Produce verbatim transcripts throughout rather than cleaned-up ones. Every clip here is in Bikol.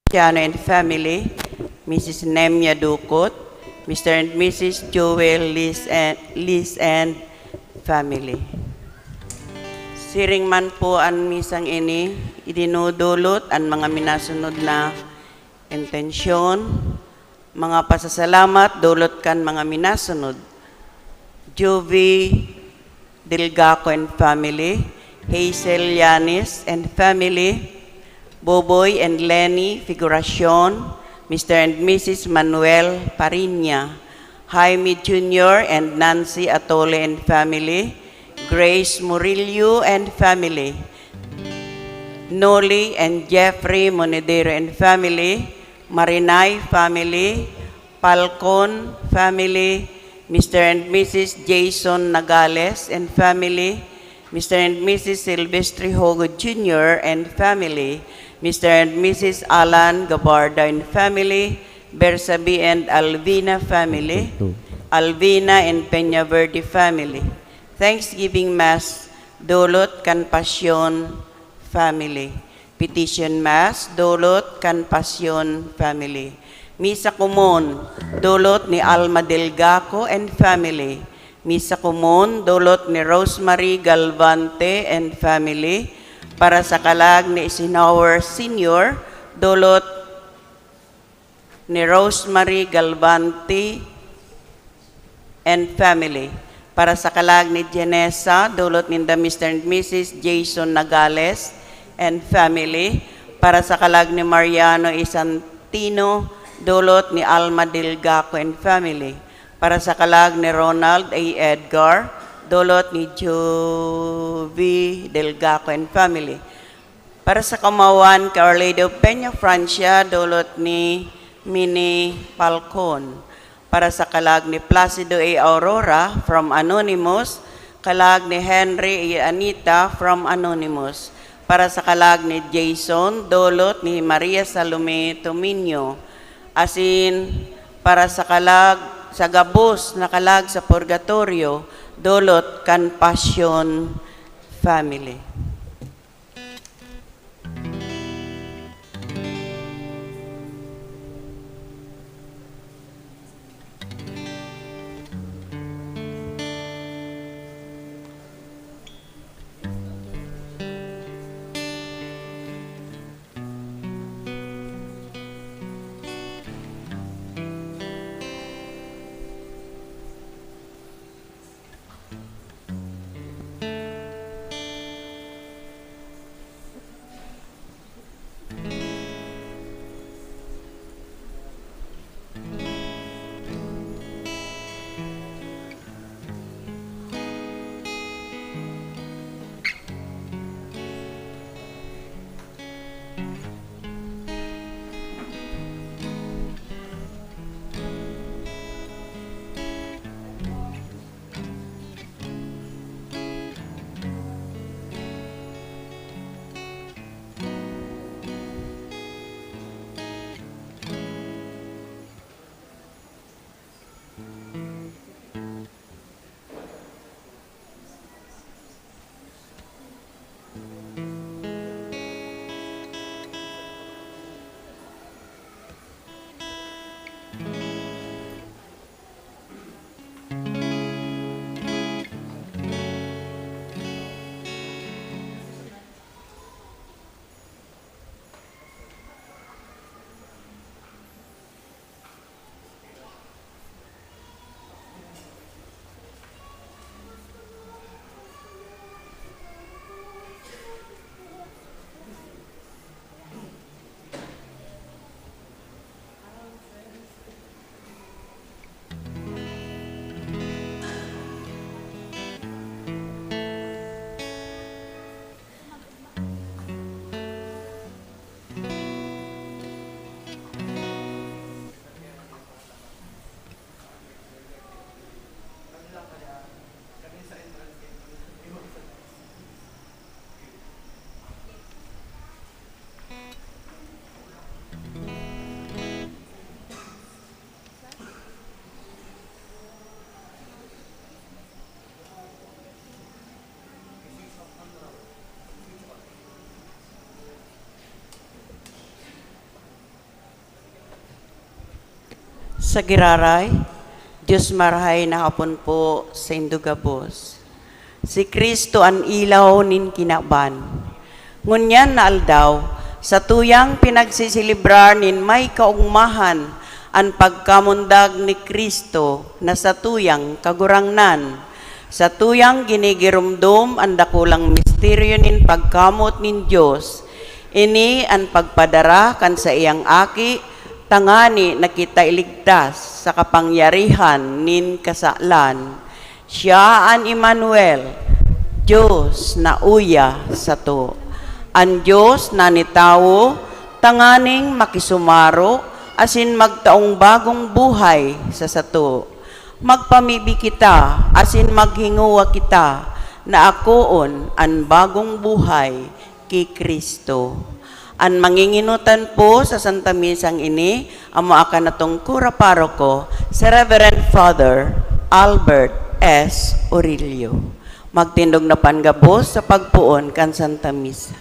Feliciano and family, Missus Nemia Ducot, Mister and Missus Joel Liz and, Liz and family. Siring man po an misang ini, idinudulot an mga minasunod na intensyon, mga pasasalamat dulot kan mga minasunod. Juvie Delgaco and family, Hazel Yanis and family, Boboy and Lenny Figuracion, Mister and Missus Manuel Pariña, Jaime Junior and Nancy Atole and family, Grace Murillo and family, Noli and Jeffrey Monedero and family, Marinay family, Falcon family, Mister and Missus Jason Nagales and family, Mister and Missus Silvestre Hogo Junior and family, Mister and Missus Alan Gabarda and family, Bersabi and Alvina family, Alvina and Peñaverde family. Thanksgiving Mass, dulot kan Pasyon family. Petition Mass, dulot kan Pasyon family. Misa Komon, dulot ni Alma Delgaco and family. Misa Komon, dulot ni Rosemary Galvante and family. Para sa kalag ni Eisenhower Senior, dulot ni Rosemary Galvante and family. Para sa kalag ni Jenessa, dulot ninda Mister and Missus Jason Nagales and family. Para sa kalag ni Mariano Isantino, dulot ni Alma Delgaco and family. Para sa kalag ni Ronald A. Edgar, dulot ni Jovi Delgaco and family. Para sa kamawan ki Arlido Peña Francia, dulot ni Mini Falcon. Para sa kalag ni Placido A. Aurora from Anonymous, kalag ni Henry A. Anita from Anonymous. Para sa kalag ni Jason, dulot ni Maria Salome Tominio. Asin para sa kalag sa gabos na kalag sa purgatorio, dulot kan Passion family. Sa giraray, Dios marahay na hapon po saindo gabos. Si Cristo an ilaw nin kinaban. Ngunyan na aldaw, satuyang pinagsiselebrar nin may kaogmahan an pagkamundag ni Cristo na satuyang Kagurangnan. Satuyang ginigiromdom an dakulang misteryo nin pagkamoot nin Dios. Ini an pagpadara kan saiyang Aki, tangani na kita iligtas sa kapangyarihan nin kasalan. Siya an Emmanuel, Dios na uya sato. An Dios na nitawo tanganing makisumaro asin magtaong bagong buhay sa sato. Magpamibi kita asin maghingowa kita na akoon an bagong buhay ki Cristo. An mangingenotan po sa Santa Misang ini, amo akan natong Cura Paroko, si Reverend Father Albert S. Orillo. Magtindog na pan gabos sa pagpoon kan Santa Misa.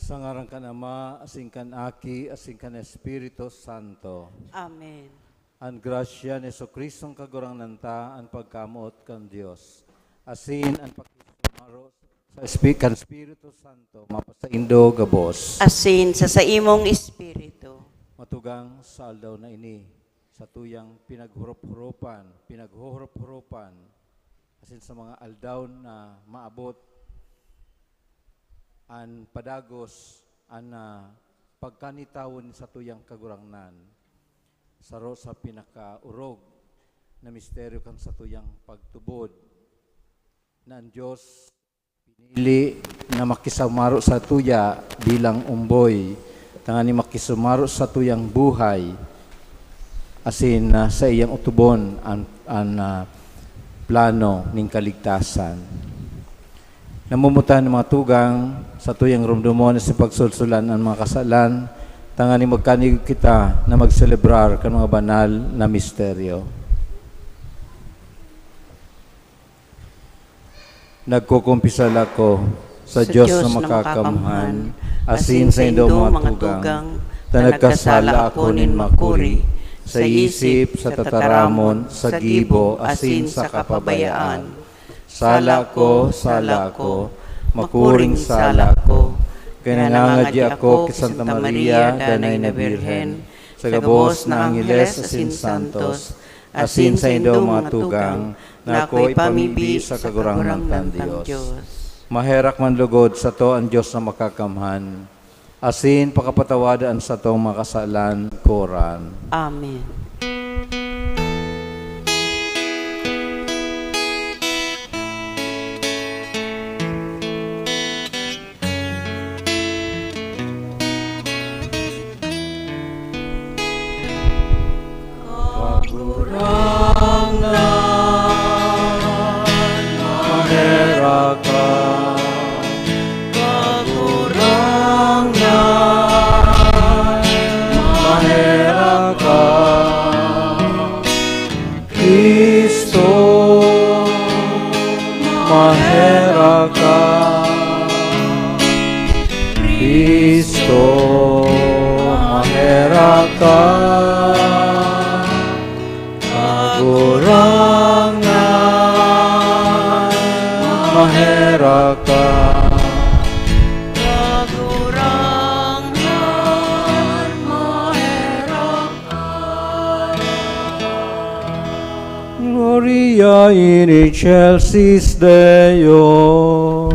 Sa ngaran kan Ama, asin kan Aki, asin kan Espiritu Santo. Amen. An grasya ni Jesu-Cristong Kagurangnan ta, an pagkamoot kan Dios, asin an pakisumaro sa Espi-, kan Espiritu Santo, mapasaindo gabos. Asin sa saimong espiritu. Matugang sa aldaw na ini, satuyang pinaghurop-huropan, pinaghuhurop-huropan, asin sa mga aldaw na maabot, an padagos, an, ah, pagkanitawo nin satuyang Kagurangnan, saro sa pinakaorog na misteryo kan satuyang pagtubod, na an Dios pinili na makisumaro satuya bilang omboy, tanganing makisumaro satuyang buhay, asin, ah, saiyang otobon an, an, ah, plano nin kaligtasan. Namumutan an mga tugang, satuyang romdomon asin pagsulsulan an mga kasalan, tanganing magkanigog kita na magselebrar kan mga banal na misteryo. Nagkukumpisal ako sa Sa Dios na Dios na makakamhan, makakamhan, asin asin saindo saindo mga mga tugang, tugang, ta na nagkasala nagkasala ako ako nin nin makuri, makuri, sa sa isip, isip, sa sa tataramon, tataramon, sa sa gibo, gibo, asin asin sa sa kapabayaan. kapabayaan. Sala ko, sala ko, makuring sala ko. Kaya nangangadya ako ki Santa Maria, danay na Birhen, sa gabos na angheles asin santos, asin saindo mga tugang, na ako ipamibi sa Kagurangnan kan Dios. Maherak man lugod sato an Dios na makakamhan, asin pakapatawada an satong mga kasalan, kuran. Amen. Kagurangnan, maherak ka. Kagurangnan, maherak ka. Cristo, maherak ka. Cristo, maherak ka. Kagurangnan, maherak ka. Kagurangnan, maherak ka. Gloria in excelsis Deo.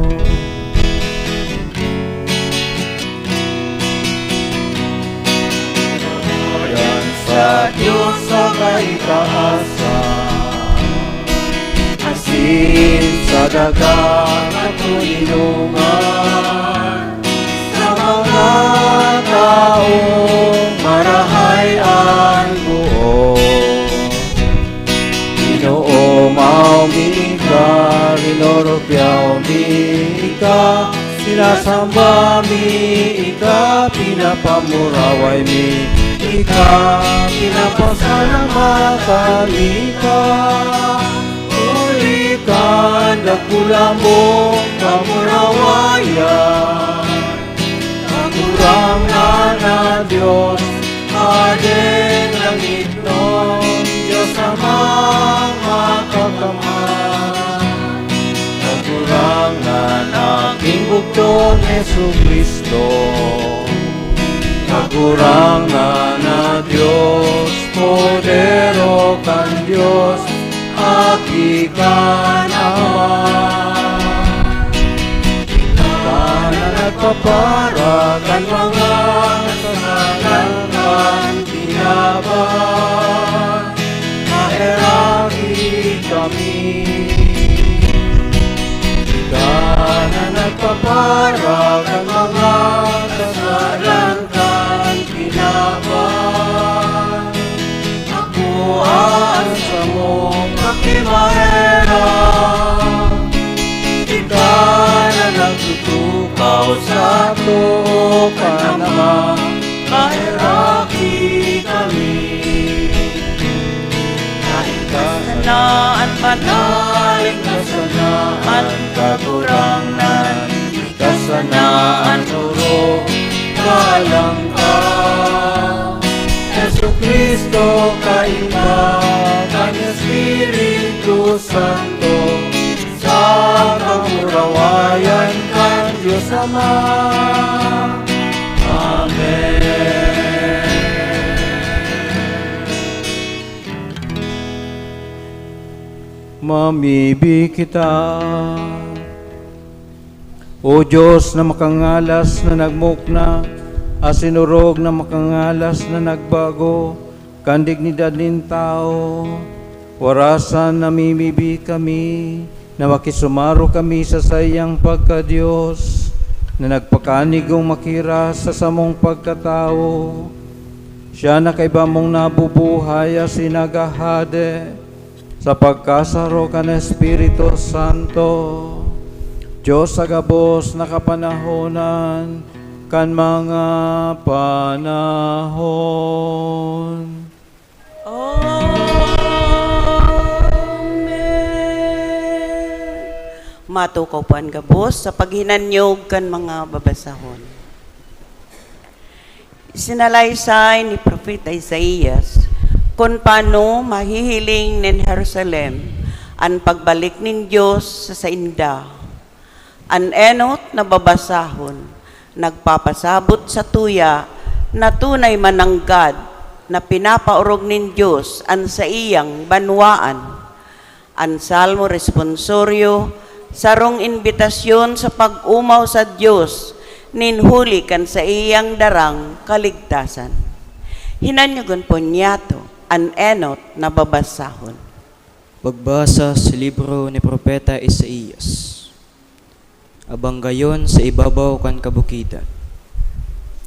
Yan sa Dios sa kaitaasan, asin sa daga na toninongan, sa mga taong marahay an buot. Ginoo, maw mi ika, rinorobyaw mi ika, sinasamba mi ika, pinapamuraway mi ika, pinapasalamatan mi ika. Huli kan dakula mong kamurawayan, Kagurangnan na Dios, Hadeng langitnon, Dios Amang makakamhan. Kagurangnan, aking bugton, Jesu-Cristo. Kagurangnan na Dios, Kordero kan Dios, Aki kan Ama. Ika na nagpapara kan mga kasalan kan Tinapay, maheraki kami. Ika na nagpapara kan mga kasalan kan Tinapay, akoa an samong pakimaherak. Ika na nagtutukaw sa too kan Ama, maheraki kami. Ika sana an banal, ika sana an Kagurangnan, ika sana an orog, galang ka. Jesu-Cristo, kaima Santo, sa kamurawayan kan Dios Ama. Amen. Mamibi kita. O Dios na makangalas na nagmukna, asin orog na makangalas na nagbago kan dignidad nin tawo, warasan namimibi kami na makisumaro kami sa saiyang pagka-Dios, na nagpakanigong makiras sa samong pagkatawo. Siya na kaiba mong nabubuhay asin naghahade sa pagkasaro kan Espiritu Santo, Dios sa gabos na kapanahonan kan mga panahon. Amen. Matukaw po an gabos sa paghinanyog kan mga babasahon. Sinalaysay ni Propeta Isaias kun paano mahihiling nin Jerusalem an pagbalik nin Dios sa sainda. An enot na babasahon nagpapasabot satuya na tunay man nanggad na pinapaorog nin Dios an saiyang banwaan. An Salmo Responsorio, sarong imbitasyon sa pag-omaw sa Dios nin huli kan saiyang darang kaligtasan. Hinanyogon po niyato an enot na babasahon. Pagbasa sa libro ni Propeta Isaias. Abanggayon sa ibabaw kan kabukidan,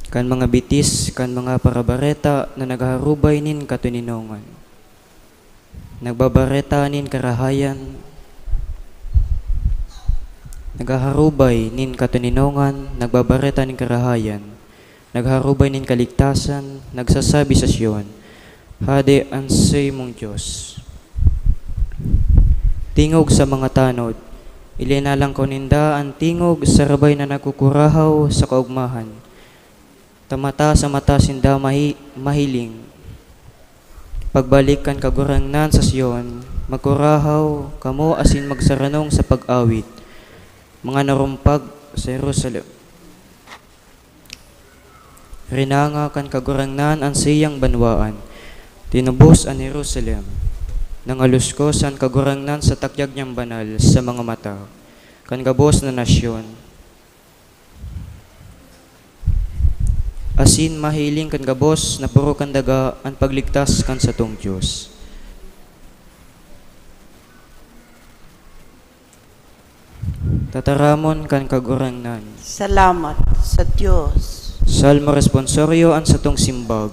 kan mga bitis kan mga parabareta na nagharubay nin katoninongan. Nagbabareta nin karahayan, naghaharubay nin katoninongan, nagbabareta nin karahayan, nagharubay nin kaligtasan, nagsasabi sa Sion, "Hade an saimong Dios." Tingog sa mga tanod, ilinalangkaw ninda an tingog sa rabay na nagkukurahaw sa kaogmahan. Ta mata sa mata sinda mahi-, mahiling. Pagbalik kan Kagurangnan sa Sion, magkurahaw kamo asin magsaranong sa pag-awit, mga narumpag sa Jerusalem. Rinanga kan Kagurangnan an saiyang banwaan, tinubos an Jerusalem. Nangaluskos an Kagurangnan sa takyag niyang banal sa mga mata kan gabos na nasyon. Asin mahiling kan gabos na poro kan daga an pagligtas kan satong Dios. Tataramon kan Kagurangnan. Salamat sa Dios. Salmo Responsorio, an satong simbag.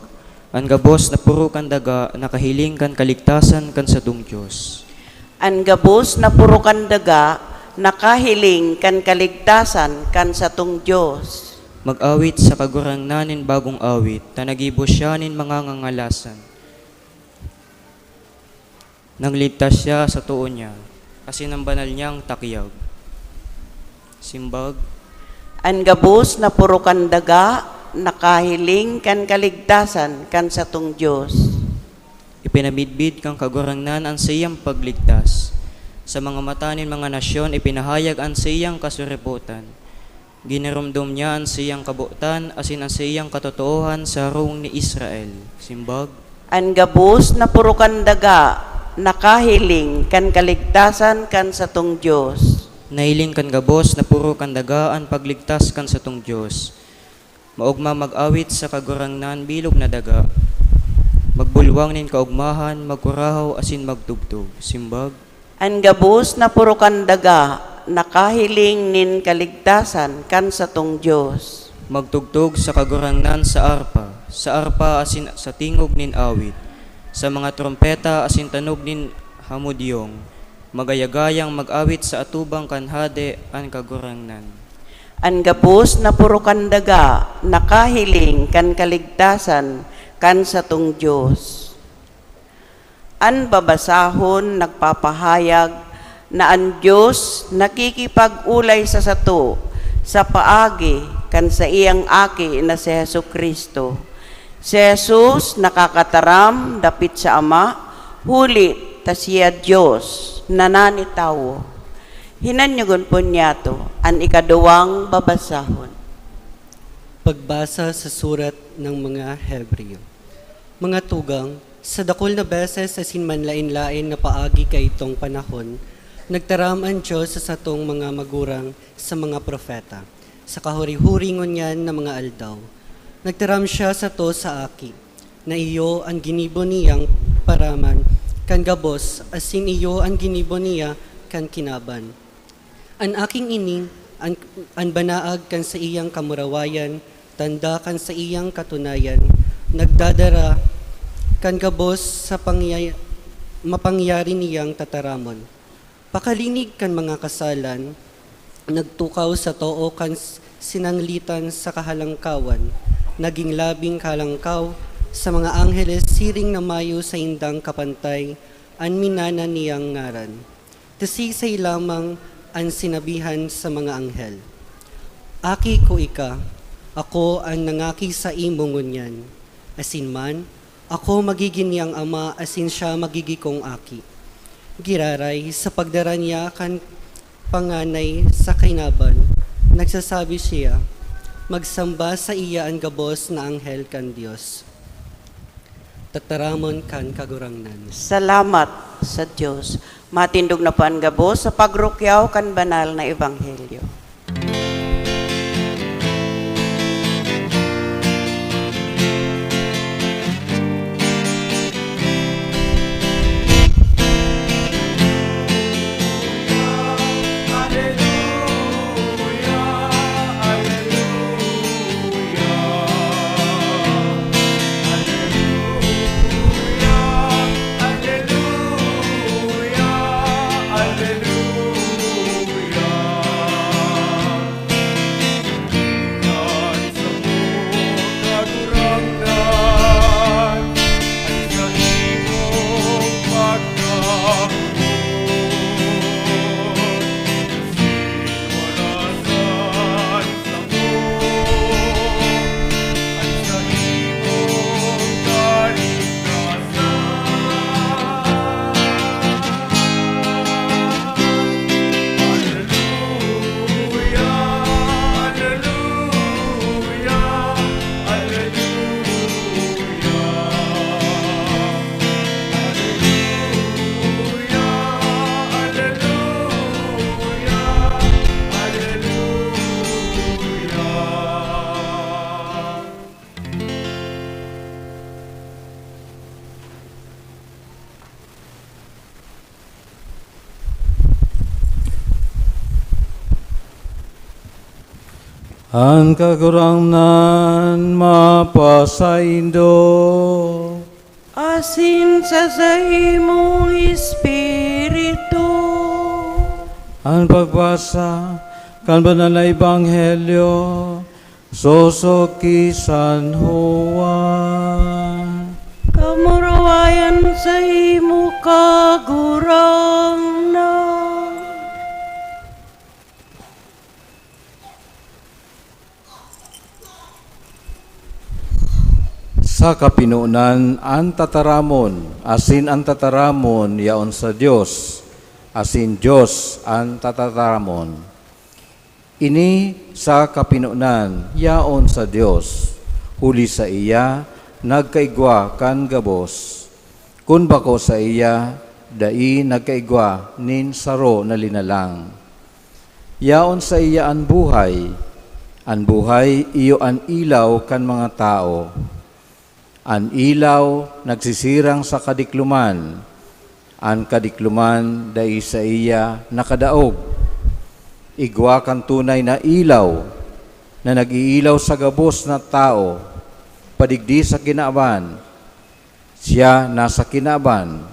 An gabos na poro kan daga nakahiling kan kaligtasan kan satong Dios. An gabos na poro kan daga nakahiling kan kaligtasan kan satong Dios. Mag-awit sa Kagurangnan nin bagong awit, ta naggibo siya nin mga ngangalasan. Nagligtas siya sa too niya, asin an banal niyang takyag. Simbag. An gabos na poro kan daga nakahiling kan kaligtasan kan satong Dios. Ipinamidbid kan Kagurangnan an saiyang pagligtas. Sa mga mata nin mga nasyon, ipinahayag an saiyang kasuripotan. Giniromdom niya an saiyang kabotan asin an saiyang katotoohan sa harong ni Israel. Simbag. An gabos na poro kan daga nakahiling kan kaligtasan kan satong Dios. Nahiling kan gabos na poro kan daga an pagligtas kan satong Dios. Maogma mag-awit sa Kagurangnan, bilog na daga. Magbulwang nin kaogmahan, magkurahaw asin magtugtog. Simbag. An gabos na poro kan daga nakahiling nin kaligtasan kan satong Dios. Magtugtog sa Kagurangnan sa arpa, sa arpa asin sa tingog nin awit, sa mga trompeta asin tanog nin hamodyong. Magayagayang mag-awit sa atubang kan Hade an Kagurangnan. An gabos na poro kan daga nakahiling kan kaligtasan kan satong Dios. An babasahon nagpapahayag na an Dios nakikipag-olay sa sato sa paagi kan saiyang Aki na si Jesu-Cristo. Si Jesus nakakataram dapit sa Ama, huli Ta siya Dios na nanitawo. Hinanyogon po niyato an ikaduwang babasahon. Pagbasa sa surat ng mga Hebreo. Mga tugang, sa dakul na beses asin manlaen-laen na paagi kaitong panahon, nagtaram an Dios sa satong mga magurang sa mga propeta, sa kahuri-huri ngunyan na mga aldaw. Nagtaram siya sato sa Aki, na iyo an ginibo niyang paraman kan gabos, asin iyo an ginibo niya kan kinaban. An Aking ini, an, an banaag kan saiyang kamurawayan, tanda kan saiyang katunayan, nagdadara kan gabos sa pangya-, mapangyari niyang tataramon. Pakalinig kan mga kasalan, nagtukaw sa too kan s-, sinanglitan sa kahalangkawan, naging labing kahalangkaw sa mga angheles siring na mayo saindang kapantay an minana niyang ngaran. Tasisay lamang an sinabihan sa mga anghel, "Aki ko ika, ako an nangaki saimo ngunyan." Asin man, "Ako magigin niyang ama asin siya magigikong aki." Giraray, sa pagdara niya kan panganay sa kinaban, nagsasabi siya, "Magsamba saiya an gabos na anghel kan Dios." Tataramon kan Kagurangnan. Salamat sa Dios. Matindog na po an gabos sa pagrukyaw kan banal na ebanghelyo. An Kagurangnan mapasaindo. Asin sa saimong espiritu. An pagbasa kan Banal na Ebanghelyo sosog ki San Juan. Kamurawayan saimo, Kagurangnan. Sa kapinonan an tataramon, asin an tataramon yaon sa Dios, asin Dios an tataramon. Ini sa kapinonan yaon sa Dios, huli saiya nagkaigwa kan gabos. Kun bako saiya, dai nagkaigwa nin saro na linalang. Yaon saiya an buhay. An buhay iyo an ilaw kan mga tawo. An ilaw nagsisirang sa kadikloman. An kadikloman dai saiya nakadaog. Igwa kan tunay na ilaw na nag-iilaw sa gabos na tawo, padigdi sa kinaban. Siya nasa kinaban,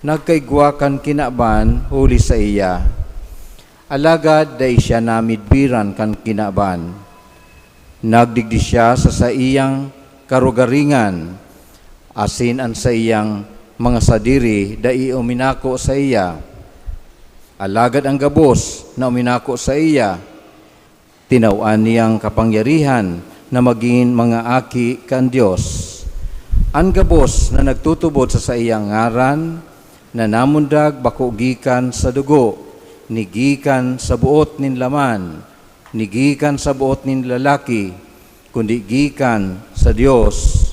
nagkaigwa kan kinaban huli saiya. Alagad dai siya namidbiran kan kinaban. Nagdigdi siya sa saiyang karugaringan, asin an saiyang mga sadiri dai uminako saiya. Alagad an gabos na uminako saiya, tinawan niyang kapangyarihan na magin mga aki kan Dios. An gabos na nagtutubod sa saiyang ngaran, na namundag bako gikan sa dugo, ni gikan sa boot nin laman, ni gikan sa boot nin lalaki, kundi gikan sa Dios.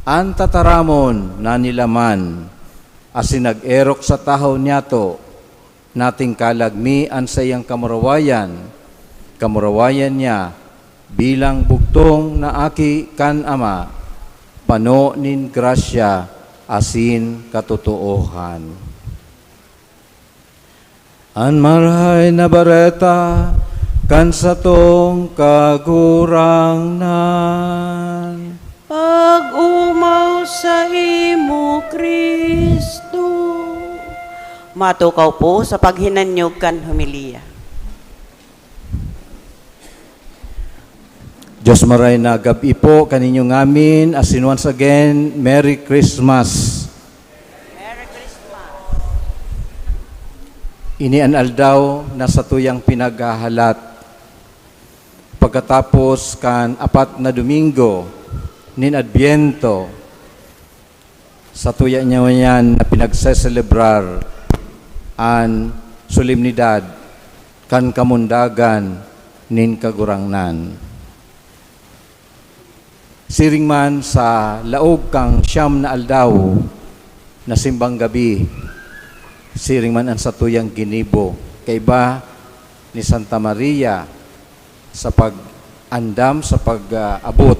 An tataramon na nilaman, asin nag-erok sa tahaw niyato, natingkalag mi an saiyang kamurawayan, kamurawayan niya bilang bugtong na aki kan Ama, pano nin grasya asin katotoohan. An Marahay na Bareta kan satong Kagurangnan. Pag-omaw saimo, Cristo. Matukaw po sa paghinanyog kan homilya. Dios maray na gab-i po kaninyo ngamin, asin once again, Merry Christmas. Merry Christmas. Ini an aldaw na satuyang pinaghahalat. Pagkatapos kan apat na Domingo nin Adbyento, satuya niya yan na pinagseselebrar an solemnidad kan kamundagan nin Kagurangnan. Siring man sa laog kan siyam na aldaw na simbang gabi, siring man an satuyang ginibo, kaiba ni Santa Maria sa pag-andam, sa pag-abot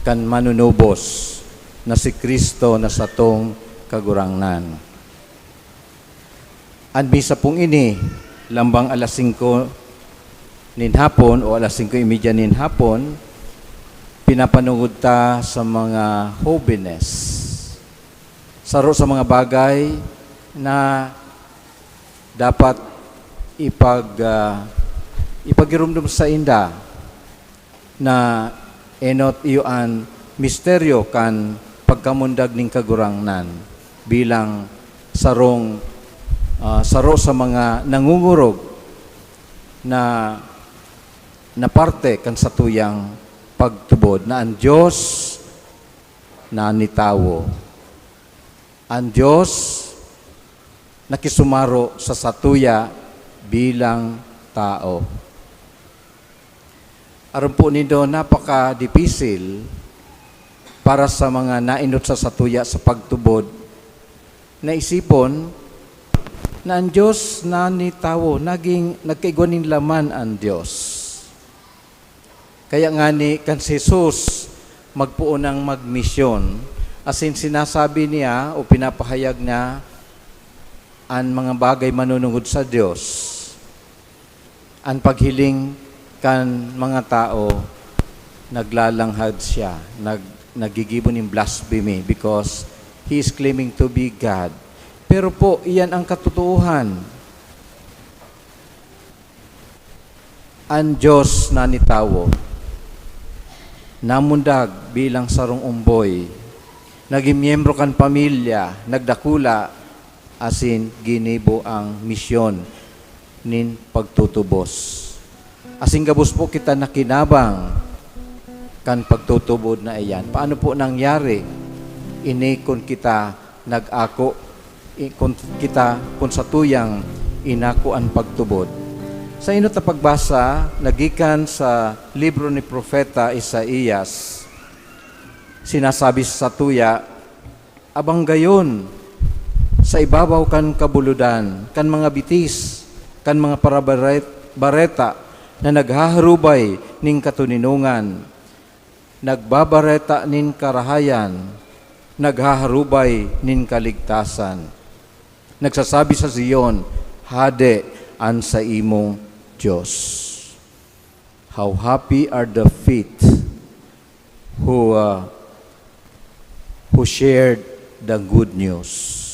kan Manunubos na si Cristo na satong Kagurangnan. An misa pong ini, lambang alas singko nin hapon o alas singko y media nin hapon, pinapanugod ta sa mga hobenes. Saro sa mga bagay na dapat ipag-, ah, ipagiromdom sainda na enot iyo an misteryo kan pagkamundag nin Kagurangnan bilang sarong, ah, saro sa mga nangungurog na, na parte kan satuyang pagtubod na an Dios na nitawo. An Dios nakisumaro sa satuya bilang tawo. Aram po nindo, napakadipisil para sa mga naenot sa satuya sa pagtubod na isipon na an Dios na nitawo, naging, nagkaigwa nin laman an Dios. Kaya ngani, kan si Jesus magpoon nang magmisyon, asin sinasabi niya o pinapahayag niya an mga bagay manunungod sa Dios, an paghiling kan mga tao, naglalanghad siya, nag-, nagigibo nin blasphemy because he is claiming to be God. Pero po, iyan ang katotoohan. An Dios na nitawo, namundag bilang sarong omboy, nagin miyembro kan pamilya, nagdakula, asin ginibo ang misyon nin pagtutubos. Asin gabos po kita nakinabang kan pagtutubod na iyan. Paano po nangyari ini kun kita nag-ako, i-, kun kita, kun satuyang inako an pagtubod? Sa inot na pagbasa, nagikan sa libro ni Propeta Isaias, sinasabi sa satuya, abanggayon sa ibabaw kan kabulodan, kan mga bitis, kan mga parabaret-, bareta na naghaharubay nin katoninongan, nagbabareta nin karahayan, naghaharubay nin kaligtasan. Nagsasabi sa Zion, "Hade an saimong Dios." How happy are the feet who, uh, who shared the good news.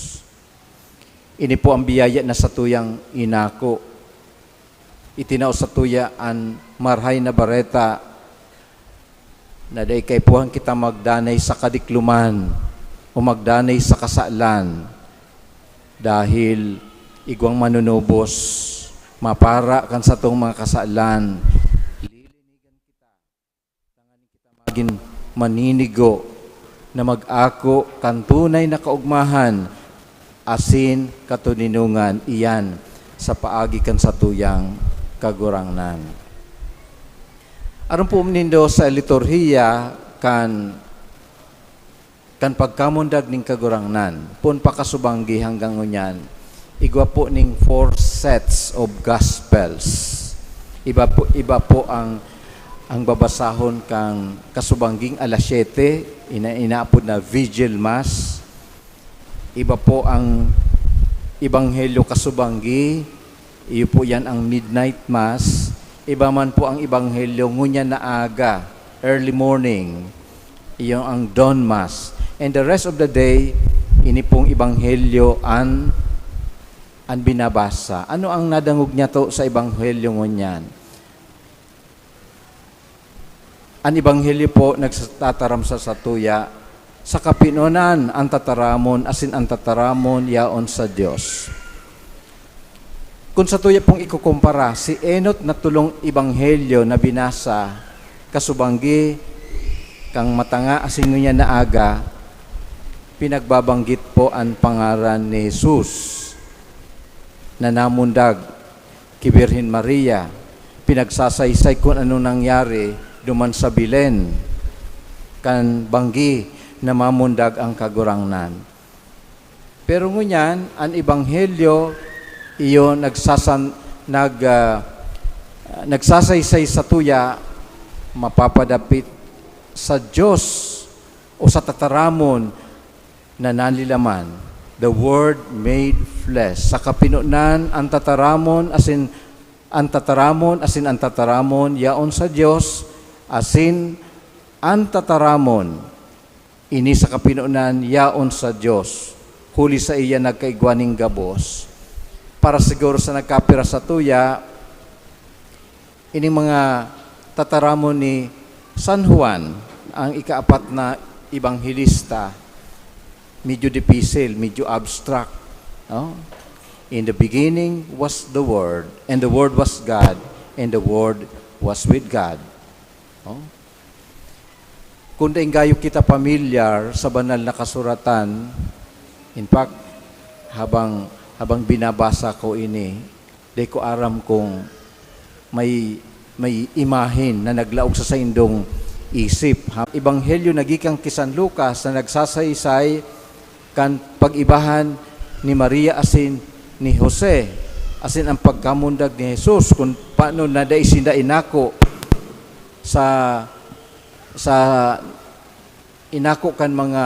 Ini po ang biyaya na satuyang inako. Itinao satuya an Marahay na Bareta na dai kaipuhan kita magdanay sa kadikloman o magdanay sa kasalan, dahil igwang manunubos, mapara kan satong mga kasalan. Lilinigan kita, tanganing kita magin maninigo na mag-ako kan tunay na kaogmahan asin katoninongan iyan sa paagi kan satuyang Kagurangnan. Aron po nindo sa liturhiya kan, kan pagkamundag ning Kagurangnan, poon pa kasubanggi hanggang ngunyan, igwa po ning four sets of Gospels. Iba po, iba po ang, ang babasahon kan kasubangging alas siyete, ina-, inaapod na Vigil Mass. Iba po ang Ebanghelyo kasubanggi, iyo po yan ang Midnight Mass. Iba man po ang Ebanghelyo ngunyan na aga, early morning, iyo ang Dawn Mass. And the rest of the day, ini pong Ebanghelyo an, an binabasa. Ano ang nadangog niyato sa Ebanghelyo ngunyan? An Ebanghelyo po nagtataram sa satuya, sa kapinonan an tataramon, asin an tataramon yaon sa Dios. Kun satuya pong ikukumpara, si enot na tolong Ebanghelyo na binasa, kasubanggi kan matanga asin ngunyan na aga, pinagbabanggit po an pangaran ni Jesus na namundag ki Birhen Maria, pinagsasaysay kun ano nangyari duman sa Belen, kan banggi na mamundag an Kagurangnan. Pero ngunyan, an Ebanghelyo, iyo nagsasan-, nag-, ah, nagsasaysay satuya, mapapadapit sa Dios o sa tataramon na nanlilaman, the Word made flesh. Sa kapinonan, an tataramon asin, an tataramon asin an tataramon yaon sa Dios, asin an tataramon, ini sa kapinonan, yaon sa Dios, huli saiya nagkaigwa nin gabos. Para siguro sa nagkapira satuya, ining mga tataramon ni San Juan, ang ikaapat na ebanghelista, medyo dipisil, medyo abstract, no? "In the beginning was the Word, and the Word was God, and the Word was with God." No? Kung dai gayo kita pamilyar sa Banal na Kasuratan, in fact, habang, habang binabasa ko ini, dai ko aram kung may, may imahen na naglaog sa saindong isip, ha? Ebanghelyo na gikan ki San Lucas na nagsasaysay kan pag-ibahan ni Maria asin ni Jose, asin ang pagkamundag ni Jesus, kun paano na dai sinda inako sa, sa inako kan mga,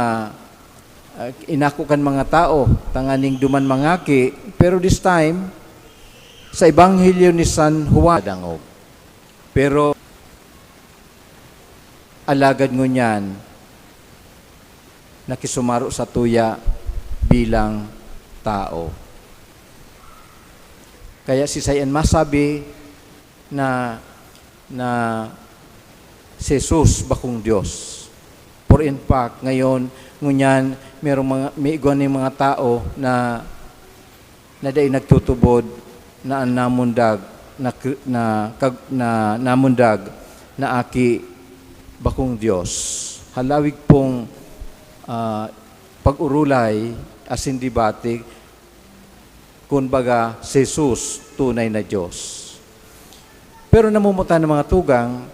ah, inako kan mga tawo tanganing duman mangaki, pero this time, sa Ebanghelyo ni San Juan, dangog. Pero, alagad ngunyan, nakisumaro satuya bilang tawo. Kaya si Sayan masabi na, na si Jesus bakong Dios. For in fact, ngayon, ngunyan, merong mga, may igwa ning mga tawo na, na dai nagtutubod na an namundag na Kri-, na kag-, na namundag na Aki bakong Dios. Halawig pong, ah, pag-urulay asin debate, kun baga, si Jesus tunay na Dios. Pero namumutan ng mga tugang,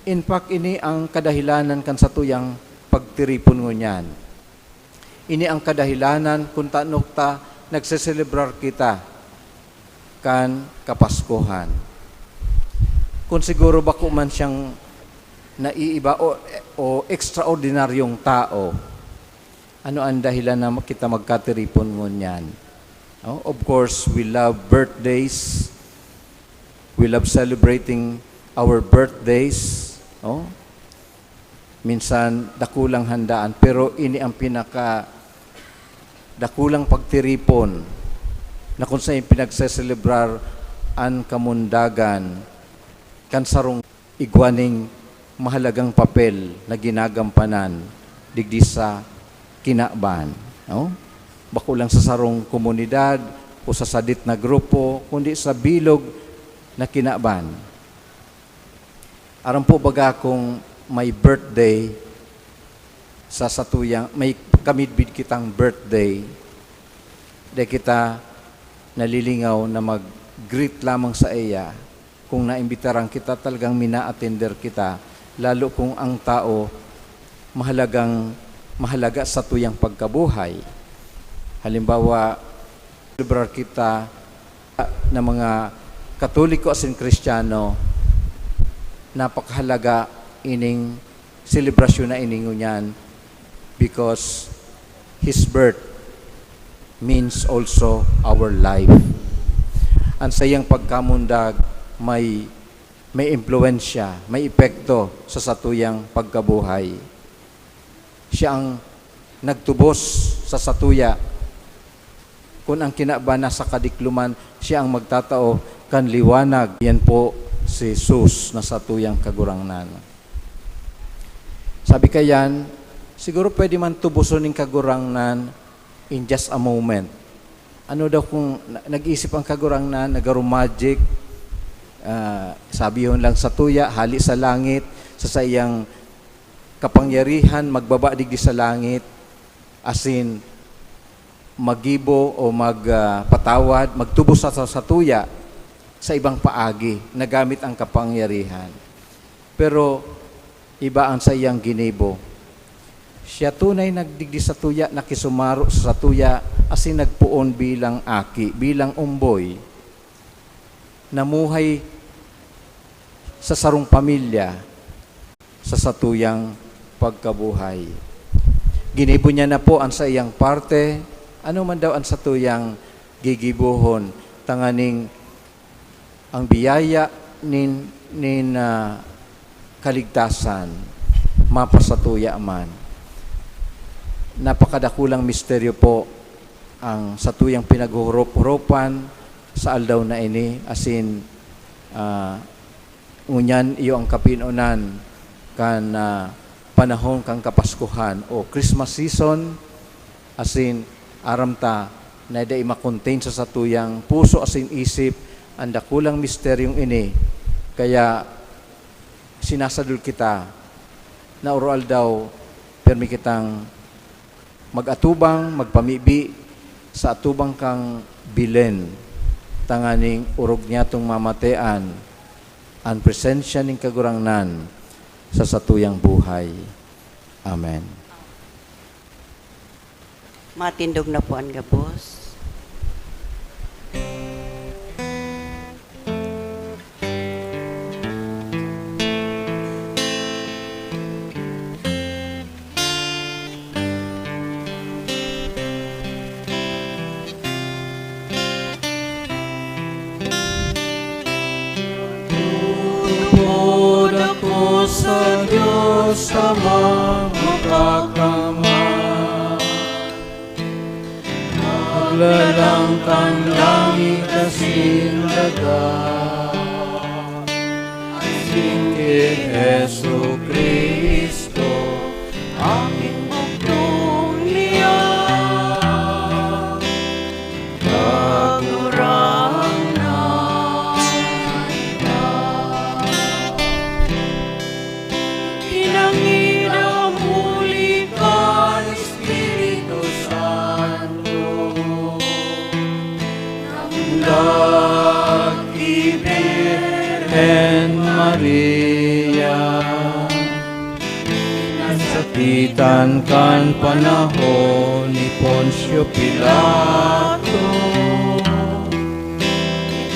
in fact, ini ang kadahilanan kan satuyang pagtiripon ngunyan. Ini ang kadahilanan kun tano ta nagseselebrar kita kan Kapaskuhan. Kun siguro bako man siyang naiiba o, o ekstraordinaryong tao, ano ang dahilan na kita magkatiripon ngunyan? Oh, of course, we love birthdays. We love celebrating our birthdays. Oh, minsan, dakulang handaan, pero ini ang pinaka dakulang pagtiripon na kung saan pinagseselebrar an kamundagan kan sarong igwa ning mahalagang papel na ginagampanan digdi sa kinaban, no? Bako lang sa sarong komunidad o sa sadit na grupo, kundi sa bilog na kinaban. Aram po baga kung may birthday sa satuyang, may kamidbid kitang birthday, Di kita nalilingaw na mag-greet lamang sa iya. Kung naimbitaran kita, talagang mina-atender kita, lalo kung ang tao mahalagang, mahalaga sa tuyang pagkabuhay. Halimbawa, celebrar kita na mga Katoliko asin Kristiyano, napakahalaga ining selebrasyon na ini ngunyan because his birth means also our life. Ang sayang pagkamundag may, may impluwensya, may epekto sa satuyang pagkabuhay. Siya ang nagtubos sa satuya. Kun ang kinaban nasa kadikloman, siya ang magtatao kan liwanag. Yan po si Jesus na satuyang Kagurangnan. Sabi kayan, siguro pwede man tubuson nin Kagurangnan in just a moment. Ano daw kung na-, nag-isip ang Kagurangnan, nagaro-magic, ah, sabihon lang satuya, hali sa langit, sa saiyang kapangyarihan, magbaba digdi sa langit, asin maggibo o mag, ah, patawad, magtubos sa, sa satuya sa ibang paagi na gamit ang kapangyarihan. Pero iba ang saiyang ginibo. Siya tunay nagdigdi satuya, nakisumaro sa satuya, asin nagpoon bilang aki, bilang omboy. Namuhay sa sarong pamilya, sa satuyang pagkabuhay. Ginibo niya na po ang saiyang parte, ano man daw ang satuyang gigibohon, tanganing ang biyaya nin, nin, ah, kaligtasan mapasatuya man. Napakadakulang misteryo po ang satuyang pinaghurop-huropan sa aldaw na ini, asin, ah, ngunyan iyo ang kapinonan kan, ah, panahon kan Kapaskuhan o Christmas season, asin aram ta na dai ma-contain sa satuyang puso asin isip an dakulang misteryong ini. Kaya sinasadol kita na oro-aldaw, pirmi kitang mag-atubang, magpamibi sa atubang kan Belen, tanganing orog niyatong mamatean an presensya nin Kagurangnan sa satuyang buhay. Amen. Matindog na po an gabos. Lugod ako sa Dios Amang Makakamhan, Maglalang kan langit asin daga, asin ki Jesu-Cristo, aking bugtong liyan, Kagurangnan ta. Pinangidam huli kan Espiritu Santo, namundag ki Birhen Maria, nasakitan kan panahon ni Poncio Pilato,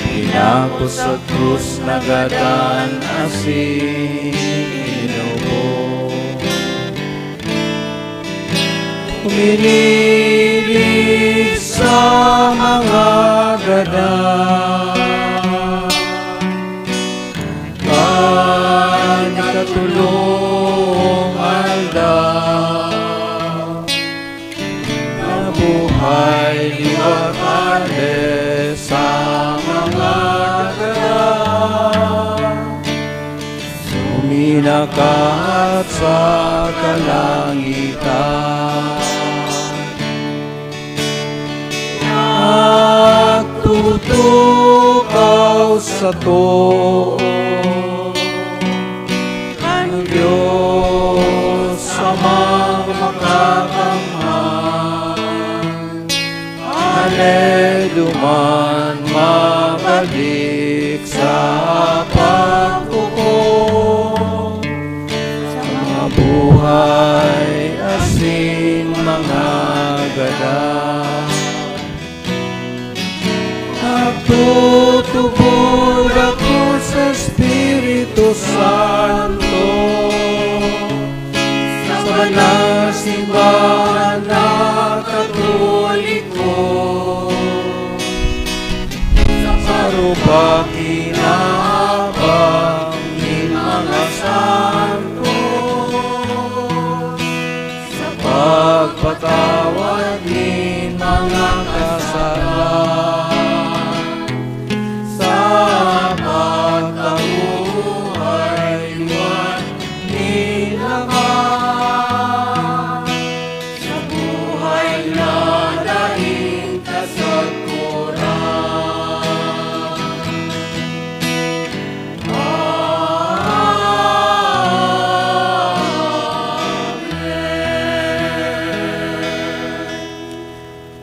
pinako sa krus, nagadan asin inubo. Humiling sa mga gadan kan ikatolong aldaw, nabuhay liwat hale sa mga gadan, suminakat sa kalangitan. Nagtutukaw sato kan Dios Amang Makakamhan, an Duman mabalik sa paghukom sa mga buhay asin mga gadan. Nagtutubod ako sa Espiritu Santo, sa banal simbahan na Katoliko, sa parupakinabang nin mga santo, sa pagpatawad nin mga kasalan, sa pagkabuhay liwat nin laman, sa buhay na daing kasagkoran.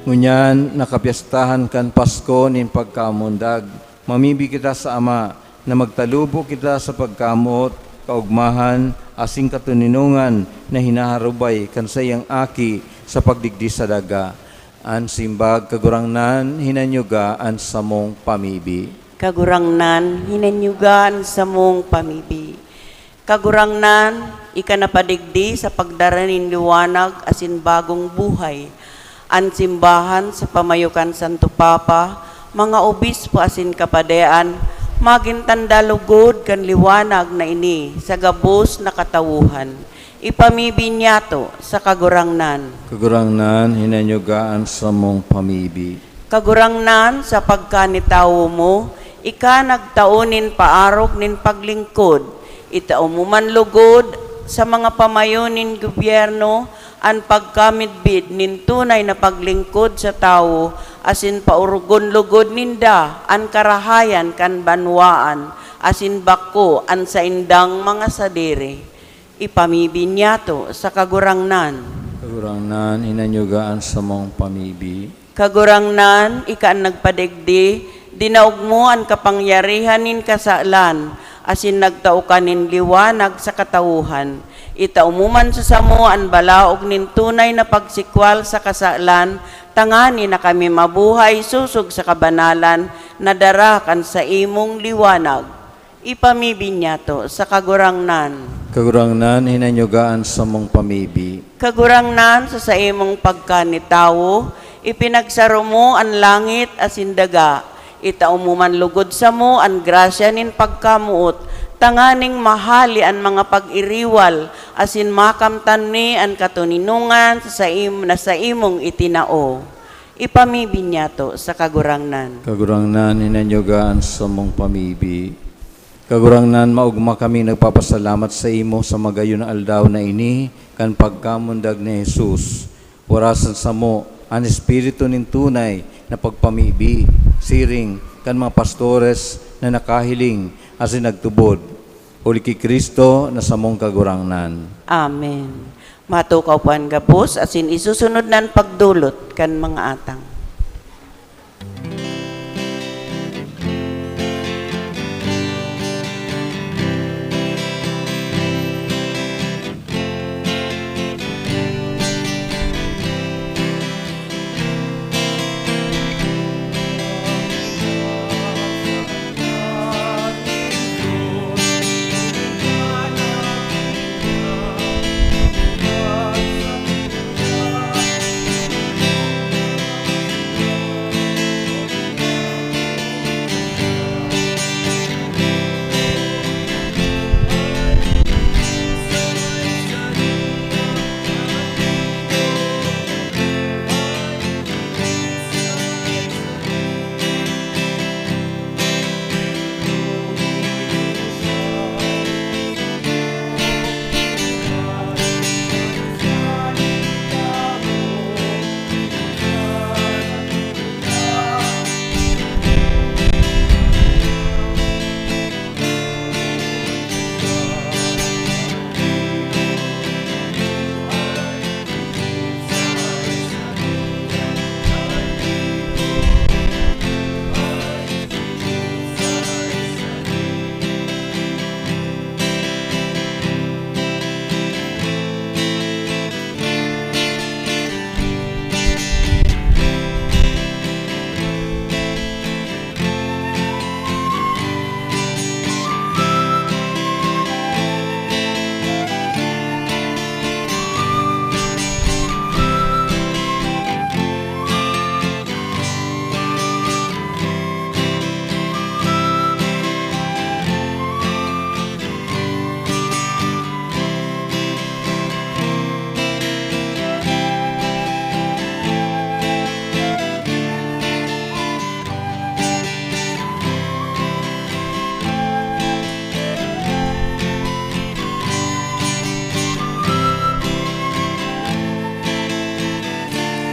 Ngunyan, nakapyestahan kan Pasko nin pagkamundag, mamibi kita sa Ama na magtalubo kita sa pagkamoot, kaogmahan, asin katoninongan na hinaharubay kan saiyang Aki sa pagdigdi sa daga. An simbag, Kagurangnan, hinanyuga an samong pamibi. Kagurangnan, hinanyuga an samong pamibi. Kagurangnan, ika na padigdi sa pagdara nin liwanag asin bagong buhay. An simbahan sa pamayo kan Santo Papa, mga obispo asin kapadean, magin tanda lugod kan liwanag na ini sa gabos na katawohan. Ipamibi niyato sa Kagurangnan. Kagurangnan, hinanyuga an samong pamibi. Kagurangnan, sa pagkanitawo mo, ika nagtao nin paarog nin paglingkod. Itao mo man lugod sa mga pamayo nin gobyerno an pagkamidbid nin tunay na paglingkod sa tawo, asin paorogon lugod ninda an karahayan kan banwaan asin bako an saindang mga sadiri. Ipamibi niyato sa Kagurangnan. Kagurangnan, hinanyuga an samong pamibi. Kagurangnan, ika an nagpadigdi, dinaog mo an kapangyarihan nin kasalan, asin nagtao ka nin liwanag sa katawohan. Itao mo man sa samo an balaog nin tunay na pagsikwal sa kasalan, tanganing kami mabuhay sosog sa kabanalan na dara kan saimong liwanag. Ipamibi niyato sa Kagurangnan. Kagurangnan, hinanyuga an samong pamibi. Kagurangnan, sa saimong pagkanitawo, ipinagsaro mo an langit asin daga. Itao mo man lugod samo an grasya nin pagkamoot, tanganing mahali an mga pag-iriwal, asin makamtan mi an katoninongan sa saim-, na saimong itinao. Ipamibi niyato sa Kagurangnan. Kagurangnan, hinanyuga an samong pamibi. Kagurangnan, maogma kami nagpapasalamat saimo sa magayon na aldaw na ini kan pagkamundag ni Jesus. Warasan samo an espiritu nin tunay na pagpamibi, siring kan mga pastores na nakahiling asin nagtubod, huli ki Cristo na samong Kagurangnan. Amen. Matukaw po an gabos, asin isusunod na an pagdolot kan mga atang.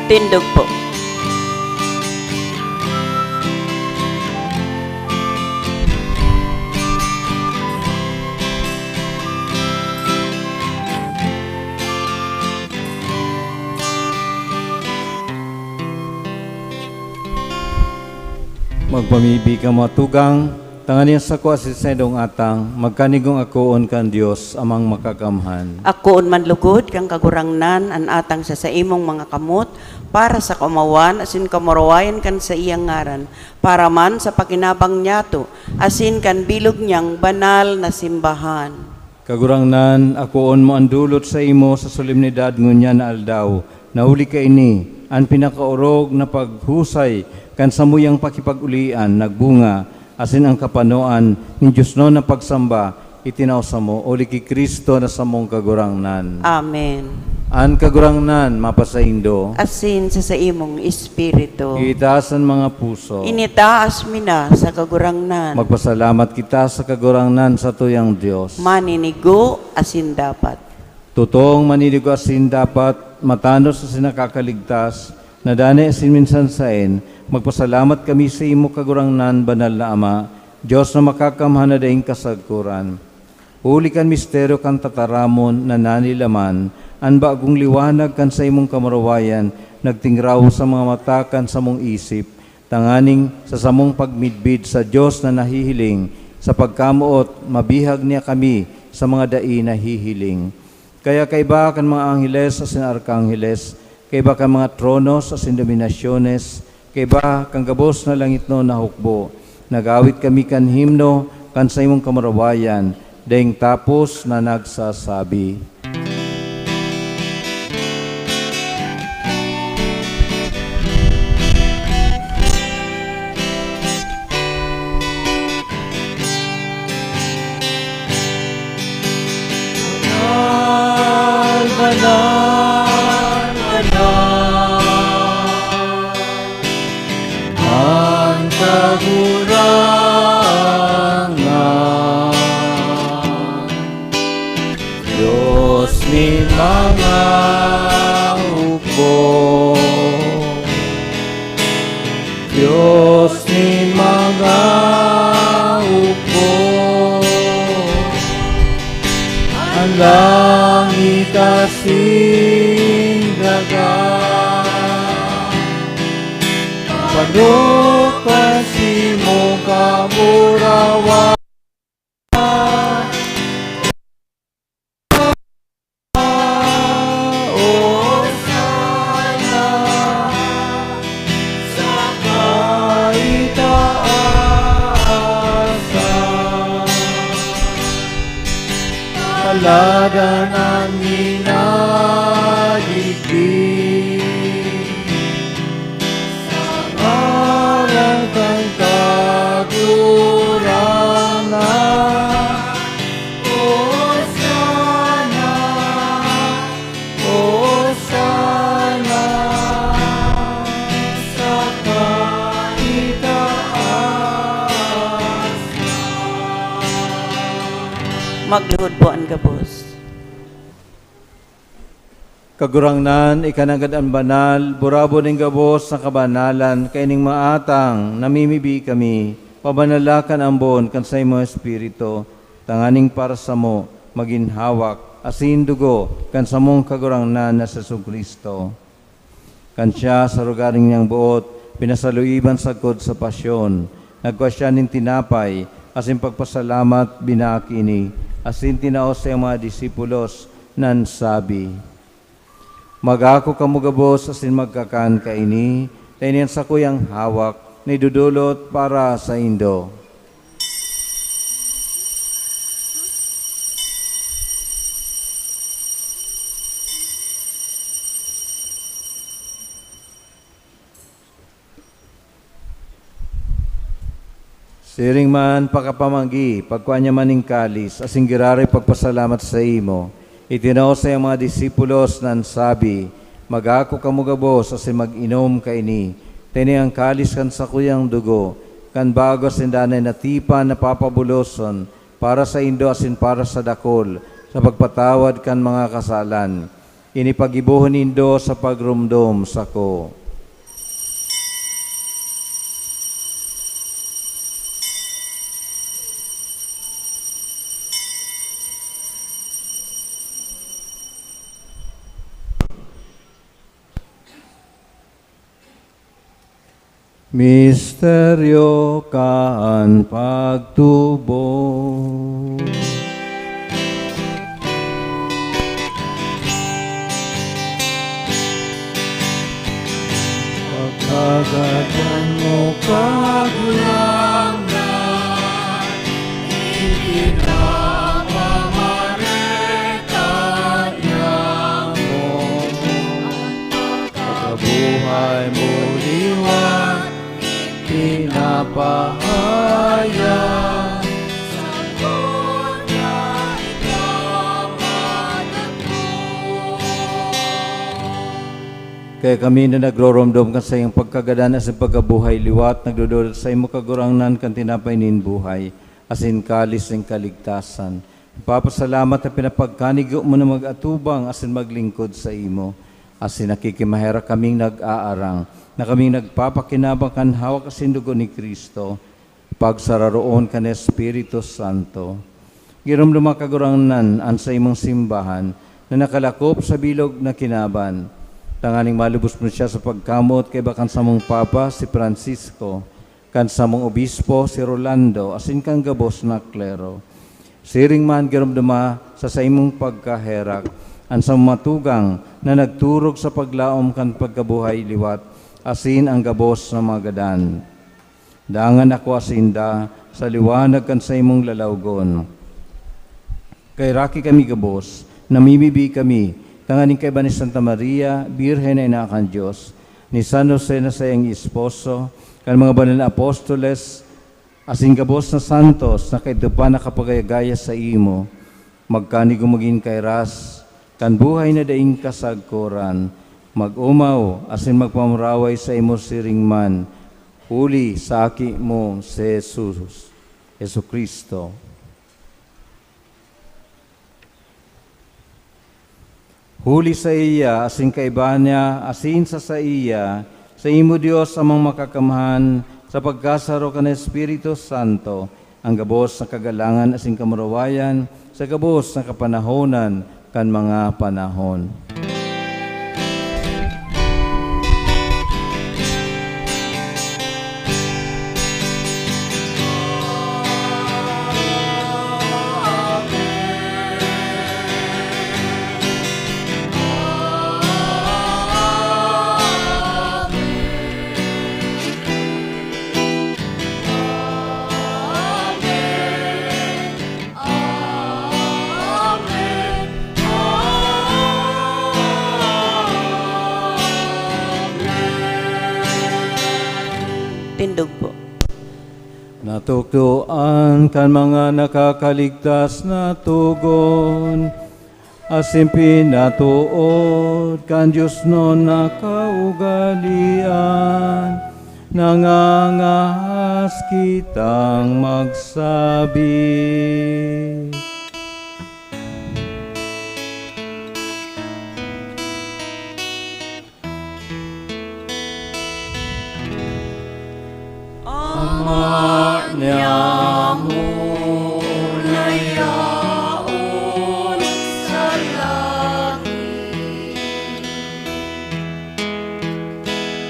Tindog po. Magpamibi kamo, mga tugang, tanganing an sako asin saindong atang magkanigong akoon kan Dios, Amang Makakamhan. Akoon man lugod kan Kagurangnan an atang sa saimong mga kamot, para sa kaomawan asin kamurawayan kan saiyang ngaran, para man sa pakinabang niyato asin kan bilog niyang banal na simbahan. Kagurangnan, akoon mo an dulot saimo sa solemnidad ngunyan na aldaw, na huli kaini, an pinakaorog na paghusay kan samuyang pakipag-olian nagbunga, asin an kapanoan nin diosnon na pagsamba itinao samo, huli ki Cristo na samong Kagurangnan. Amen. An Kagurangnan mapasaindo. Asin sa saimong espiritu. Itaas an mga puso. Initaas mi na sa Kagurangnan. Magpasalamat kita sa Kagurangnan, satuyang Dios. Maninigo asin dapat. Totoong maninigo asin dapat, matanos asin nakakaligtas, na danay asin minsan saen, magpasalamat kami saimo, Kagurangnan, Banal na Ama, Dios na Makakamhan na daing kasagkoran. Huli kan misteryo kan tataramon na nanilaman, an bagong liwanag kan saimong kamurawayan nagtingraw sa mga mata kan samong isip, tanganing sa samong pagmidbid sa Dios na nahihiling, sa pagkamoot, mabihag niya kami sa mga dai nahihiling. Kaya kaiba kan mga angheles asin arkangheles, kaiba kan mga tronos asin dominasyones, kaiba kan gabos na langitnon na hukbo, nag-awit kami kan himno kan saimong kamurawayan, daing tapos na nagsasabi, Banal, banal, banal an Kagurangnan, Dios nin mga hukbo, Dios nin mga hukbo, an langit asin daga. Pano pa si mo kaburawa? Osana sa kaitaasan. Paladan an minadigdi. Sa ngaran kan Kagurangnan, Osana, Osana sa kaitaasan. Magluhod po an gabos. Kagurangnan, ika nanggad an banal, burabod nin gabos na kabanalan, kaining mga atang namimibi kami, pabanala kan ambon kan saimong Espiritu, tanganing para samo magin hawak asin dugo kan samong Kagurangnan na si Jesu-Cristo. Kan siya, sa rogaring niyang boot, pinasaluiban sagkod sa pasyon, nagkua siya nin tinapay, asin pagpasalamat, binaak ini, asin tinao sa iyang mga disipulos, nan sabi, "Mag-ako kamo gabos asin magkakan kaini, ta ini an sakuyang hawak na idodolot para saindo." Siring man, pakapamanggi, pagkua niya man nin kalis, asin giraray pagpasalamat saimo, itinao sa iyang mga disipulos, nan sabi, "Mag-ako kamo gabos asin mag-inom kaini, ta ini an kalis kan sakuyang dugo, kan bago asin danay na tipan na papabuloson para saindo asin para sa dakul, sa pagpatawad kan mga kasalan. Ini paggibohon nindo sa pagromdom sako. Misteryo kan pagtubo. Pagkagadan mo, Kagurangnan, ipinapamareta niamo. Pagkabuhay mo liwat, pinapahayag. Kaya kami na nagroromdom kan saiyang pagkagadan asin pagkabuhay liwat, nagdodolot sa imo, Kagurangnan, kan tinapay nin buhay, asin kalis nin kaligtasan. Nagpapasalamat na pinapagkanigo mo na mag-atubang asin maglingkod saimo. Asin nakikimaherak kaming nag-aarang na kaming nagpapakinabang kan hawak asin dugo ni Cristo, pagsararoon kan Espiritu Santo. Giromdoma, Kagurangnan, an saimong simbahan na nakalakop sa bilog na kinaban, tanganing malubos mo siya sa pagkamoot kaiba kan samong Papa, si Francisco, kan samong obispo, si Rolando, asin kan gabos na klero. Siring man, giromdoma sa saimong pagkaherak an samong mga tugang na nagturog sa paglaom kan pagkabuhay liwat, asin an gabos na mga gadan. Dangan ako asinda sa liwanag kan saimong lalawgon. Kaheraki kami gabos, namimibi kami, tanganing kaiba ni Santa Maria, Birhen na Ina kan Dios, ni San Jose na saiyang esposo, kan mga banal na apostoles, asin gabos na santos na kaidto pa nakapagaya-gaya saimo, magkanigo magin kairas kan buhay na daing kasagkoran, mag-omaw asin magpamuraway saimo siring man, huli sa Aki mo, si Jesus, Jesu-Cristo. Huli saiya, asin kaiba niya, asin sa saiya, saimo, Dios Amang Makakamhan, sa pagkasaro kan Espiritu Santo, an gabos na kagalangan asin kamurawayan, sa gabos na kapanahonan kan mga panahon. Tindog po. Natukdoan kan mga nakakaligtas na togon, asin pinatood kan diosnon na kaugalean, nangangahas kitang magsabi. Ama niamo na yaon sa langit,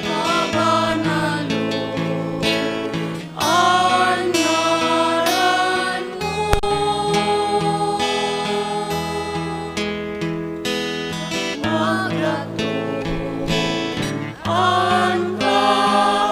pabanalon an ngaran mo, magratong an Kahadean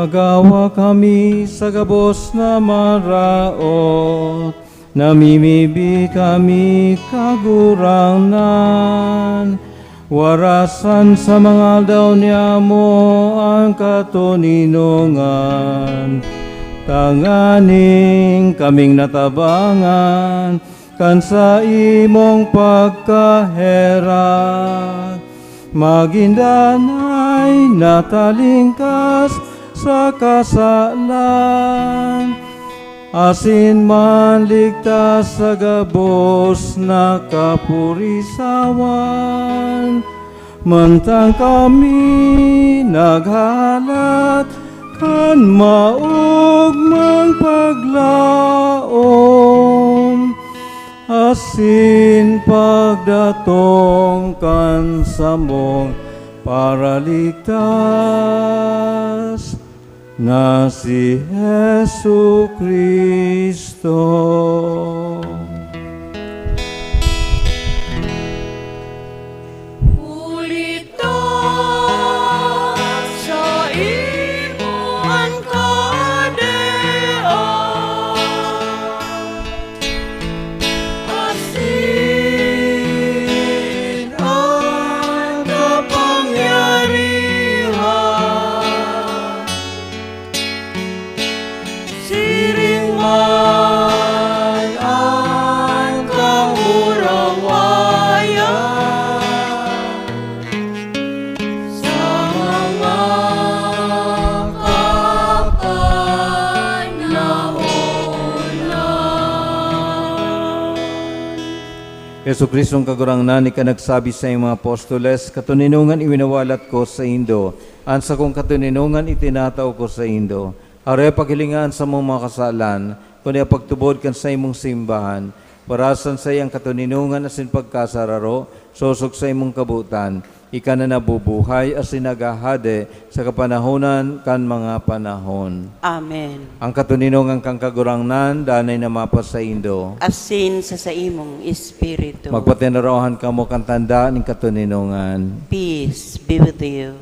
Nagawa kami sa gabos na maraot, namimibi kami, Kagurangnan. Warasan sa mga aldaw niamo an katoninongan, tanganing kaming natabangan kan saimong pagkaherak, magin danay na talingkas sa kasalan, asin manligtas sa gabos na kapurisawan, mantang kami naghahalat kan maogmang paglaom asin pagdatong kan samong Paraligtas na si Jesu-Cristo. Huli ta saimo an kahadean, asin an kapangyarihan, siring man an kamurawayan sa mga kapanahonan. Jesu-Cristong Kagurangnan, ika nagsabi sa iyong mga apostoles, "Katoninongan iwinawalat ko saindo, an sakong katoninongan itinatao ko saindo." Arog paghilinga an samong mga kasalan, kundi pagtubod kan saimong simbahan, parasan saiyang katoninongan asin pagkasararo, sosog saimong kabotan, ika na nabubuhay asin naghahade sa kapanahonan kan mga panahon. Amen. Ang katoninongan kan Kagurangnan danay na mapasaindo. Asin sa saimong espiritu. Magpatinarawahan kamo kan tanda nin katoninongan. Peace be with you.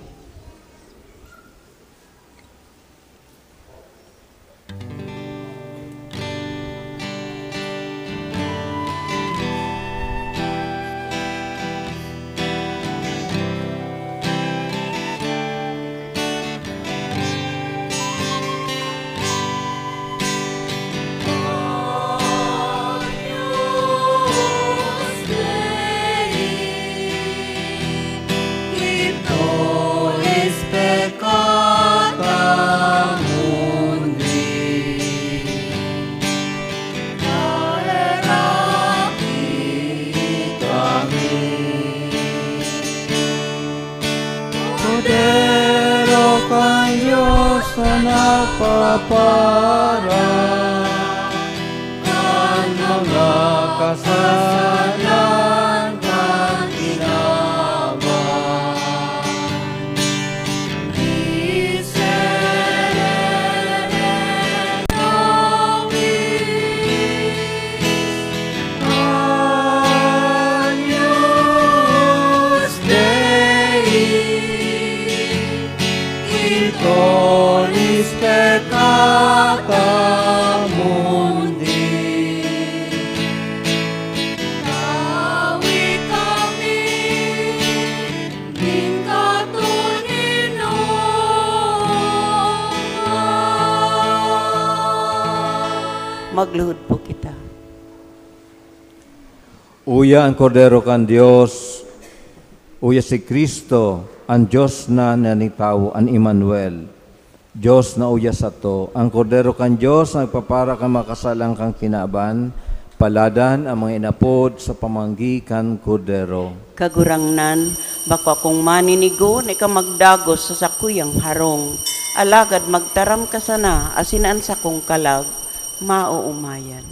Kaheraki kami. Kordero kan Dios na nagpapara kan mga kasalan kan kinaban. Miserere nobis, Agnus Dei, qui tollis peccata mundi. Tawi kami nin katoninongan. Magluhod po kita. Uya an Kordero kan Dios, uya si Cristo, an Dios na nanitawo, an Emmanuel. Dios na uya sato, an Kordero kan Dios na nagpapara kan mga kasalan kan kinaban, paladan an mga inapod sa pamanggi kan Kordero. Kagurangnan, bako akong maninigo na ika magdagos sa sakuyang harong, alagad magtaram ka sana asin an sakong kalag maoomayan.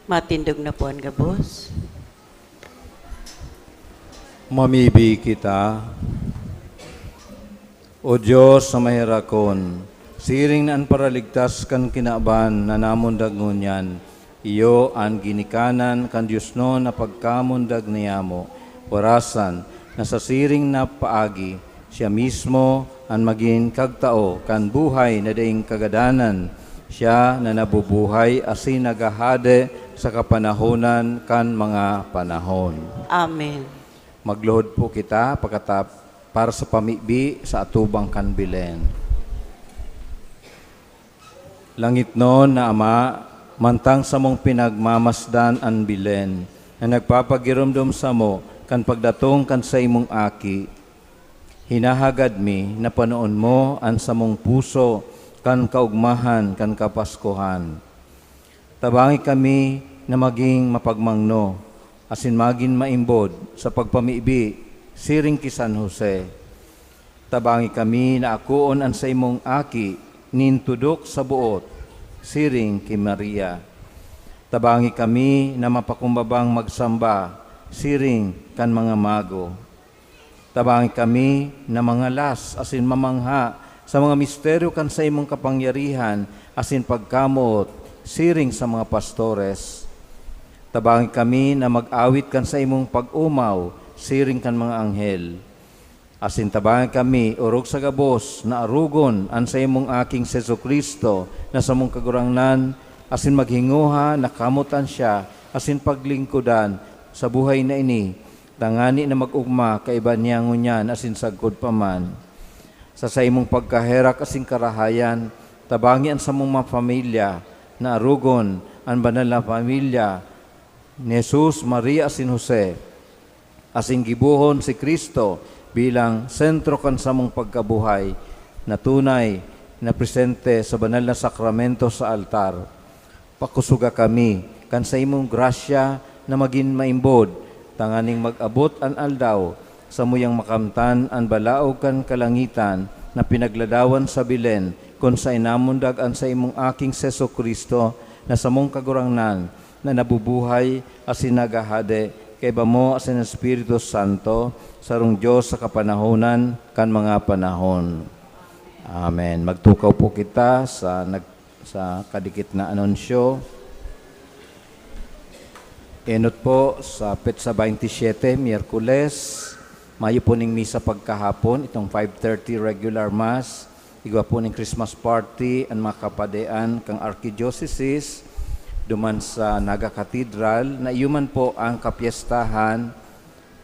Matindog na po an gabos. Mamibi kita. O Dios na maherakon, siring na an paraligtas kan kinaban na namundag ngunyan, iyo an ginikanan kan diosnon na pagkamundag niyamo, warasan na sa siring na paagi, siya mismo an magin kagtao kan buhay na daing kagadanan, siya na nabubuhay asin naghahade sa kapanahonan kan mga panahon. Amen. Magluhod po kita pakatap-, para sa pamibi sa atubang kan Belen. Langitnon na Ama, mantang samong pinagmamasdan an Belen na nagpapagiromdom samo kan pagdatong kan saimong Aki, hinahagad mi na panoon mo an samong puso kan kaogmahan kan Kapaskuhan. Tabangi kami na magin mapagmangno asin magin maimbod sa pagpamibi siring ki San Jose. Tabangi kami na akoon an saimong aki nin tudok sa boot, siring ki Maria. Tabangi kami na mapakumbabang magsamba, siring kan mga mago. Tabangi kami na mangalas asin mamangha sa mga misteryo kan saimong kapangyarihan asin pagkamoot, siring sa mga pastores. Tabangi kami na mag-awit kan saimong pag-omaw, siring kan mga anghel. Asin tabangi kami, orog sa gabos, na arogon an saimong Aking si Jesu-Cristo na samong Kagurangnan, asin maghingoha na kamotan siya asin paglingkodan sa buhay na ini, tangani na mag-ogma kaiba niya ngunyan asin sagkod pa man. Sa saimong pagkaherak asin karahayan, tabangi an samong mga pamilya na arogon, an banal na pamilya ni Jesus, Maria asin Jose, asin gibohon si Cristo bilang sentro kan samong pagkabuhay na tunay na presente sa banal na sakramento sa altar. Pakusoga kami kan saimong grasya na magin maimbod, tanganing mag-abot an aldaw samuyang makamtan an balaog kan kalangitan na pinagladawan sa Belen, kun saen namundag an saimong Aking si Jesu-Cristo na samong Kagurangnan, na nabubuhay asin naghahade kaiba mo asin Espiritu Santo, sarong Dios sa kapanahonan kan mga panahon. Amen. Magtukaw po kita sa nag-, sa kadikit na anunsyo. Enot po, sa petsa twenty-seven, Miyerkules, mayo po ning misa pagkahapon, itong five thirty regular mass. Igwa po ning Christmas party an mga kapadean kan Archdiocese duman sa Naga Cathedral, na iyo man po ang kapyestahan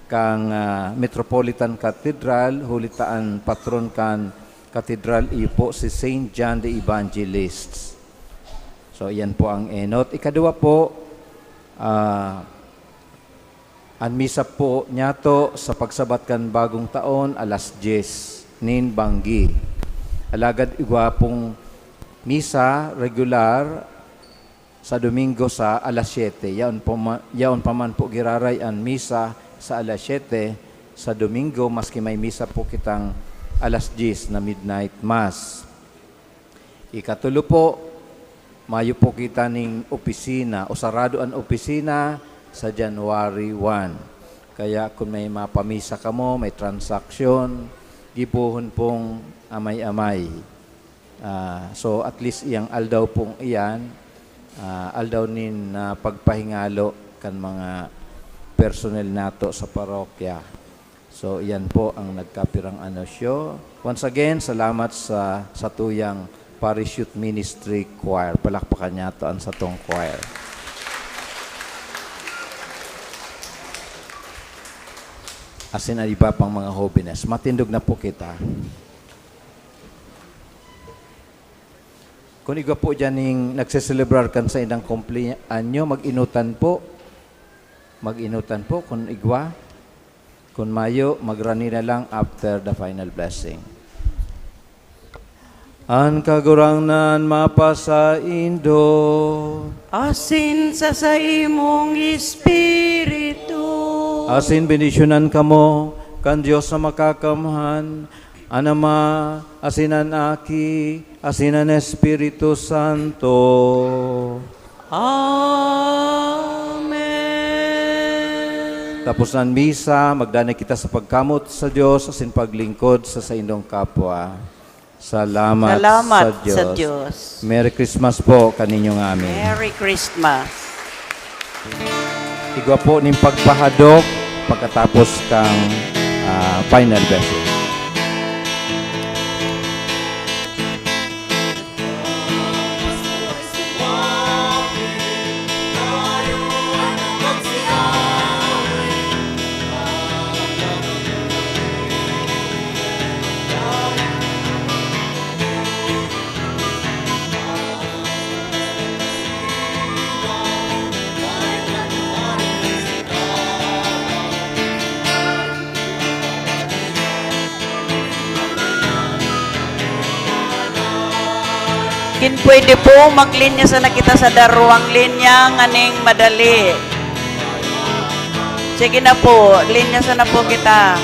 kan, ah, Metropolitan Cathedral, huli ta an patron kan Cathedral iyo po si Saint John the Evangelist. So, iyan po ang enot. Ikaduwa po, ah, an misa po niyato sa pagsabat kan bagong taon, alas dyes nin banggi. Alagad igwa pong misa regular sa Domingo sa alas siyete. Yaon po ma-, yaon pa man po giraray an misa sa alas siyete sa Domingo, maski may misa po kitang alas dyes na midnight mass. Ikatulo po, mayo po kita ning opisina o sarado an opisina sa January one. Kaya kun may mapamisa kamo, may transaksyon, gibohon pong amay-amay. Ah, so, at least iyang aldaw pong iyan, ah, aldaw nin, ah, pagpahingalo kan mga personnel nato sa parokya. So, iyan po ang nagkapirang anunsyo. Once again, salamat sa satuyang Parish Youth Ministry Choir. Palakpakan niyato an satong choir. Asin an iba pang mga hobenes. Matindog na po kita. Kun igwa po diyan ning nagseselebrar kan saindang kumpleanyo, mag-inutan po. Mag-inutan po kun igwa. Kun mayo, magrani na lang after the final blessing. An Kagurangnan mapasaindo. Asin sa saimong espiritu. Asin bendisyonan kamo kan Dios na Makakamhan, an Ama, asin an Aki, asin an Espiritu Santo. Amen. Tapos ng misa, magdanay kita sa pagkamot sa Diyos asin paglingkod sa saindong kapwa. Salamat, Salamat sa, Diyos. sa Diyos. Merry Christmas po kaninyong amin. Merry Christmas. Igwa po nin pagpahadok pagkatapos kang ah, final blessing. Kin pwede po, maglinya sana kita sa darwang linya nganing madali. Sige na po, linya sana po kita.